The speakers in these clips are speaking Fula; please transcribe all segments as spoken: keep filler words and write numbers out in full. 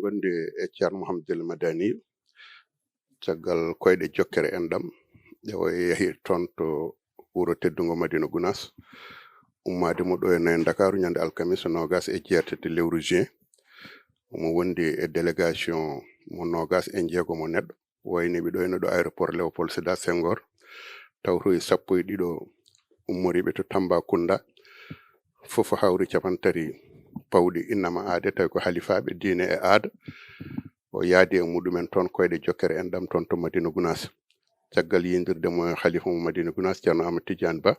Wonde e Ceerno Mouhamadul Madani, caggal koyɗe jokkere enɗam, ɗe o yahi toon to wuro teddungo Madina Gunaas, ummaade mo ɗo e nayi Ndakaaru ñande alkamisa noogaas e jeetati lewru juin. Omo wondi e délégation mo noogaas e jeego mo neɗɗo, wayni ɓe ɗo e no ɗo aéroport Léopold Sédar Senghor, tawtoyi sappo e ɗiɗo ummoriiɓe to Tambacounda, fof hawri capantati pawɗi innama aade, tawi ko halifaaɓe diine e aada. O yaadi e muɗumen toon koyɗe jokkere enɗam toon to Madina Gunaas. Caggal yindirde mo e halifa mo Madina Gunaas, Ceerno Ahmad Tidiane Ba,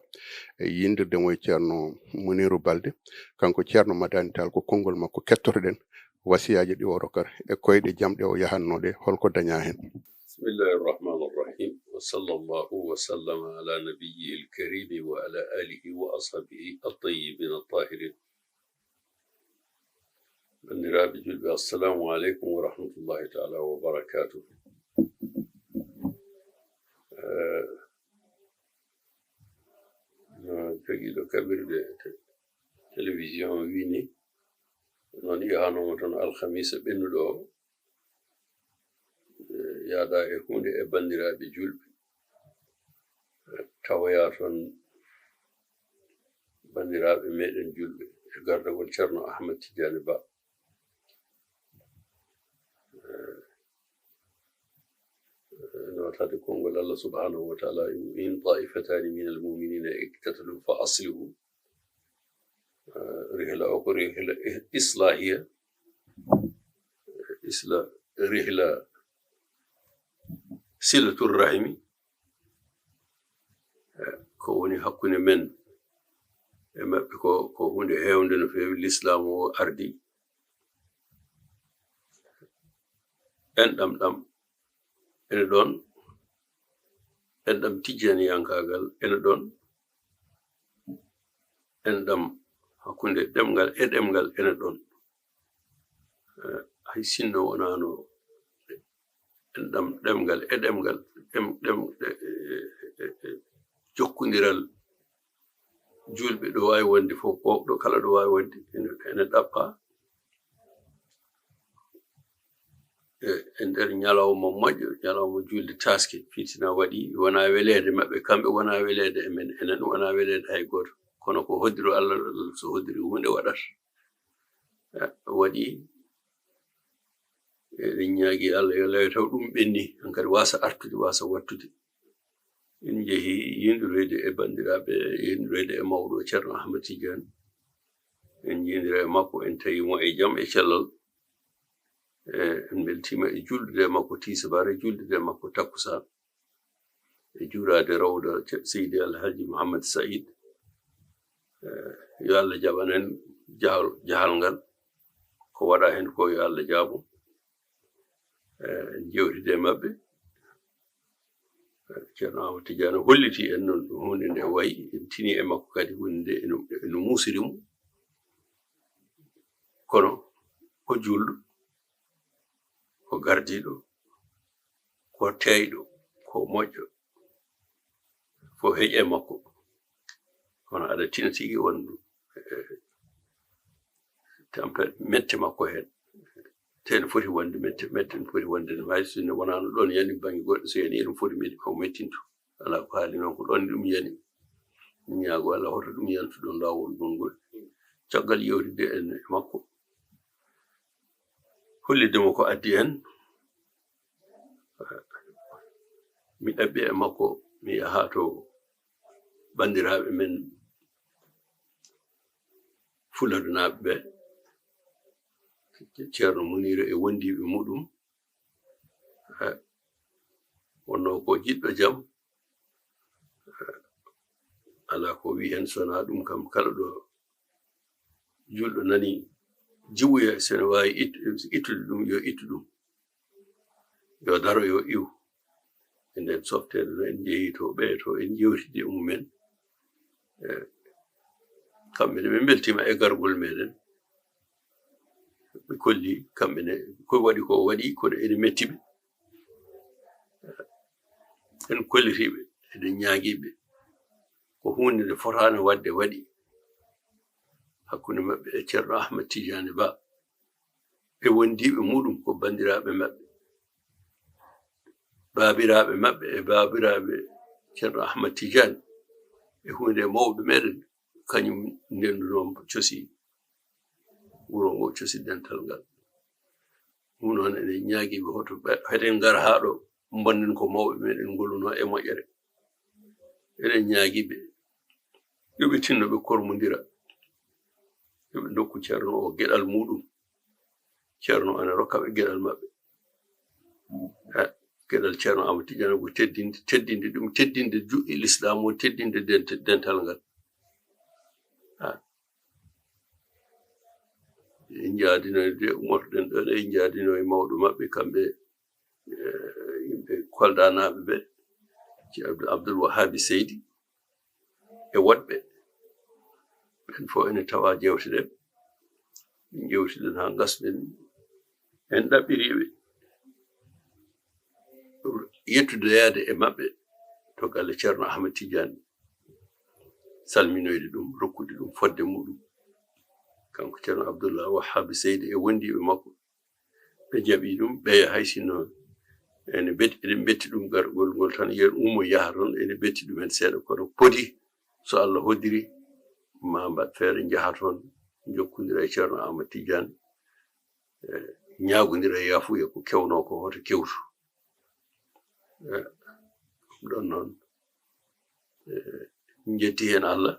e yindirde mo e Ceerno Muniru Balde, kanko Ceerno Madani Taal, ko konngol makko kettotoɗen, wasiyaaji ɗi o rokkata e koyɗe jam ɗe o yahatnoo ɗe, holko dañaa heen? بسم الله الرحمن الرحيم. وصلى الله وسلم على نبيه الكريم وعلى آله وأصحابه الطيبين الطاهرين. Banndiraaɓe julɓe, assalamu aleykum wa rahmatullahi taala wa barakaatuh. Eh, no jogiiɗo kaɓirɗe te-, télévision o wii ni, noon yahanoomo toon alhamisa ɓennuɗo o, eh, yaada e huunde e banndiraaɓe julɓe, eh, tawoya toon banndiraaɓe meɗen julɓe e gardagol Ceerno Ahmad Tidiane Ba. Eh, eh, no waɗata konngol Allah subhanahu wa taala, "إن طائفتان من المؤمنين اقتتلوا فأصلحوا." Eh, rihla o ko rihla i-, islahiya. Isla, rihla silatul rahimi. Eh, ko woni hakkunde men e maɓɓe ko, ko huunde heewnde no feewi. Lislaam o ardi enɗam ɗam ene ɗoon, enɗam tijjaniyankaagal ene ɗoon, enɗam hakkunde ɗemngal e ɗemngal ene ɗoon. Eh, hay sinno wonaano enɗam ɗemngal e ɗemngal, ɗem-, ɗem-, e, e, e, e, jokkondiral julɓe ɗo waawi wonde fof, ko ɗo kala ɗo waawi wonde, ene, ene ɗaɓɓa e, e nder ñalawma moƴƴo, ñalawma julde taaske, fitina waɗi, wona weleede maɓɓe kamɓe, wona weleede e men, enen wona weleede hay gooto. Kono ko hoddiro Allah, so hoddiri huunde waɗat. Eh, waɗi, eɗen ñaagi Allah yo Allah yo taw ɗum ɓenni, hankadi waasa artude, waasa wattude. En njehi yindureede e banndiraaɓe, yindureede e mawɗo Ceerno Ahmad Tidiane. En njindira e makko, en tawi mo e jam e cellal. Eh, en mbeltiima e juldude e makko tisibaar, e juldude e makko takkusaan, e juuraade rawda Ce-, Seydi Alhaji Mouhammad Saïd. Eh, yo Allah jaɓan en jahal, jahal ngal. Ko waɗa heen ko yo Allah jaabo. Eh, en jewtide e maɓɓe. Eh, Ceerno Amadou Tidiane holliti en noon huunde nde wayi, en tini e makko kadi huunde nde eno, eno muusiri mo. Kono ko juulɗo, ko gardiiɗo, ko teeyɗo, ko moƴƴo, fof heƴe makko. Kono aɗa tina tigi won, eh, tampere mette makko heen. Te ene foti wonde mette, mette ene foti wonde no waawi, so ne wonaano ɗoon yani bannge goɗɗo, so yani eɗum foti mette, o mettintu. Alaa ko haali noon, ko ɗoon ɗum yani. Ñaago Allah hoto ɗum yantu ɗoon laawol ngol ngol. Caggal yewtidde en e makko, hollitde mo ko addi en, mi ɗaɓɓi e makko, mi yaha to banndiraaɓe men Fuladunaaɓe ɓe, Ceerno Muniiru e wondiiɓe muɗum. Eh, wonno ko jiɗɗo jam. Eh, alaa ko wi heen so wonaa ɗum kam, kala ɗo juulɗo nani jiwuya, so ene waawi it-, ittude ɗum, yo ittu ɗum. Yo daro, yo iw. E nden softeede no en njehi to ɓe, to en jewtidi e mumen. Eh, kamɓe ne ɓe mbeltiima e gargol meɗen. Ɓe kolli, kamɓe ne, ko waɗi ko waɗi, kono ene metti ɓe. Eh, en kolliti ɓe, eɗen ñaagi ɓe. Ko huunde nde fotaano waɗde waɗi hakkunde maɓɓe e Ceerno Ahmad Tidiane Ba. e wondiiɓe muɗum, ko banndiraaɓe maɓɓe, baabiraaɓe maɓɓe e baabiraaɓe Ceerno Ahmad Tidiane, e huunde e mawɓe meɗen, kañum ndennduno cosi wuro ngo, cosi dental ngal. Ɗum noon, eɗen ñaagii ɓe, hoto ɓe, heɗen ngara haa ɗo, mbonnen ko mawɓe meɗen ngolunoo e moƴƴere. Eɗen ñaagii ɓe, yo ɓe tinno ɓe kormondira, yo ɓe ndokku Ceerno o geɗal muɗum, Ceerno ene rokka ɓe geɗal maɓɓe. Ha, geɗal Ceerno Ahmad Tidiane ko teddinde, teddinde ɗum, teddinde juɗɗi Lislaam o, teddinde dent-, dental ngal. Ha. En njaadinoyde ummotoɗen ɗon, en njaadino e mawɗo maɓɓe, kamɓe, eh, yimɓe Koldanaaɓe ɓe, ci Abdou, Abdoul Wahabi Seydi e woɗɓe. Ɓen fof ene tawa jeewteɗen. Min njeewtiɗen haa ngasɗen. En ɗaɓɓiriiɓe yettudoyaade e maɓɓe to galle Ceerno Ahmad Tidiane, salminoyde ɗum, rokkude ɗum fodde muɗum. Kanko Ceerno Abdoullah Wahhabi Seydi e wondiiɓe makko, ɓe jaɓi ɗum, ɓe hay sinno ene bet-, eɗen betti ɗum gargol ngol tan, yen ummo yaha toon, ene betti ɗum en seeɗa, kono poti, so Allah hoddiri, ma mbaɗ feere njaha toon, njokkondira e Ceerno Ahmad Tidiane, eh, ñaagondira yaafuya ko kewnoo ko, hoto kewtu. Eh, ɗum ɗon noon, eh, njetti heen Allah.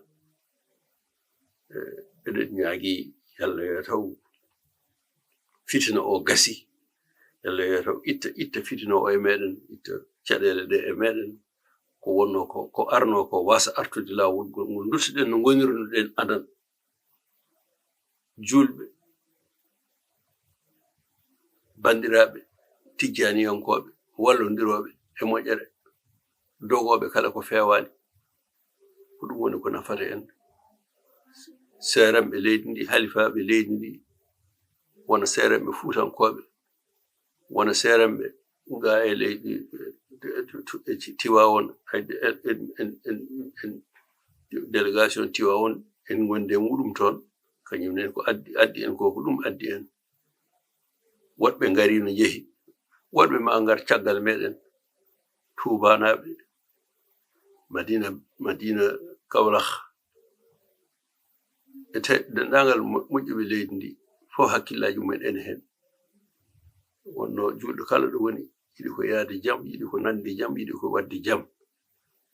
Eh, eɗen ñaagi Yalla yo taw fitina o gasi. Yalla yo taw itta, itta fitina o e meɗen, itta caɗeele ɗe e meɗen. Ko wonno ko, ko arno ko, wasa artude laawol ngol, ngol duttuɗen no ngonirnoɗen adan. Julɓe, banndiraaɓe, tijjaaniyankooɓe, wallondirooɓe e moƴƴere, dogooɓe kala ko feewaani. Ko ɗum woni ko nafata en. Seeranɓe leydi ndi, halifaaɓe leydi ndi, wona seeranɓe fuutankooɓe, wona seeranɓe ga e leydi, e Ti-, Tiwaawoon, hay en, en, en, en, en, délégation Tiwaawoon, en ngondi e muɗum toon, kañum nen ko addi, addi en ko, ko ɗum addi en. Woɗɓe ngariino, njehi, woɗɓe ma ngar caggal meɗen, Tuubanaaɓe, Madina, Madina Kawlax, e te-, denndaangal mo-, moƴƴuɓe leydi ndi, fof hakkillaaji mumen ene heen. Wonno juulɗo kala ɗo woni, yiɗi ko yahde jam, yiɗi ko nande jam, yiɗi ko waɗde jam.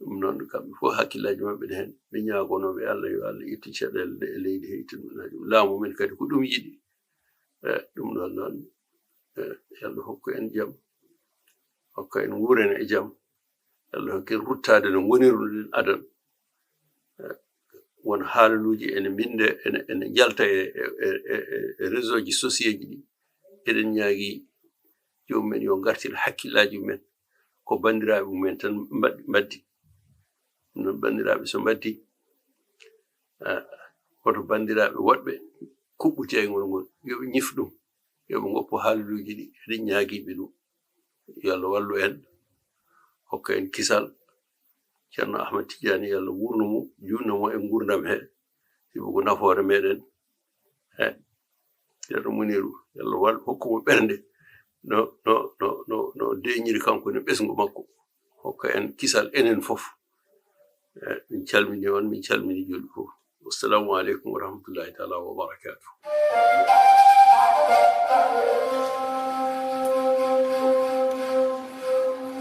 Ɗum noon, kamɓe fof hakkillaaji maɓɓe ne heen. Ɓe ñaagonooɓe Allah, yo Allah ittu caɗeele ɗe e leydi he, ittu ɗum laamu men kadi ko ɗum yiɗi. E, ɗum ɗon noon, e, yo Allah hokku en jam, hokka en nguuren e jam, yo Allah hokku en ruttaade no ngonirnoɗen adan. E, won haalaluuji ene mbinde, ene, ene njalta e, e, e, e, e réseau ji sociaux ji ɗi. Eɗen ñaagi joomum en yo ngartir hakkillaaji mumen, ko banndiraaɓe mumen tan mbaɗ-, mbaddi. Ɗum noon, banndiraaɓe, so mbaddi, a, woto banndiraaɓe woɗɓe kuɓɓu jeyngol ngol, yo ɓe ñif ɗum, yo ɓe ngoppu haalaluuji ɗi, eɗen ñaagii ɓe ɗum. Yo Allah wallu en, hokka en kisal. Ceerno Ahmad Tidiane, yo Allah wuurnu mo, juutno mo e nguurndam he, sibu ko nafoore meɗen. He, Ceerno Muniru, yo Allah wal-, hokku mo ɓernde no, no, no, no, no deeñiri kanko ne ɓesngu makko. Hokka en kisal enen fof. E, min calmini on, min calmini julɓe fof. Wassalamu aleykum wa rahmatullahi taala wa barakatuh.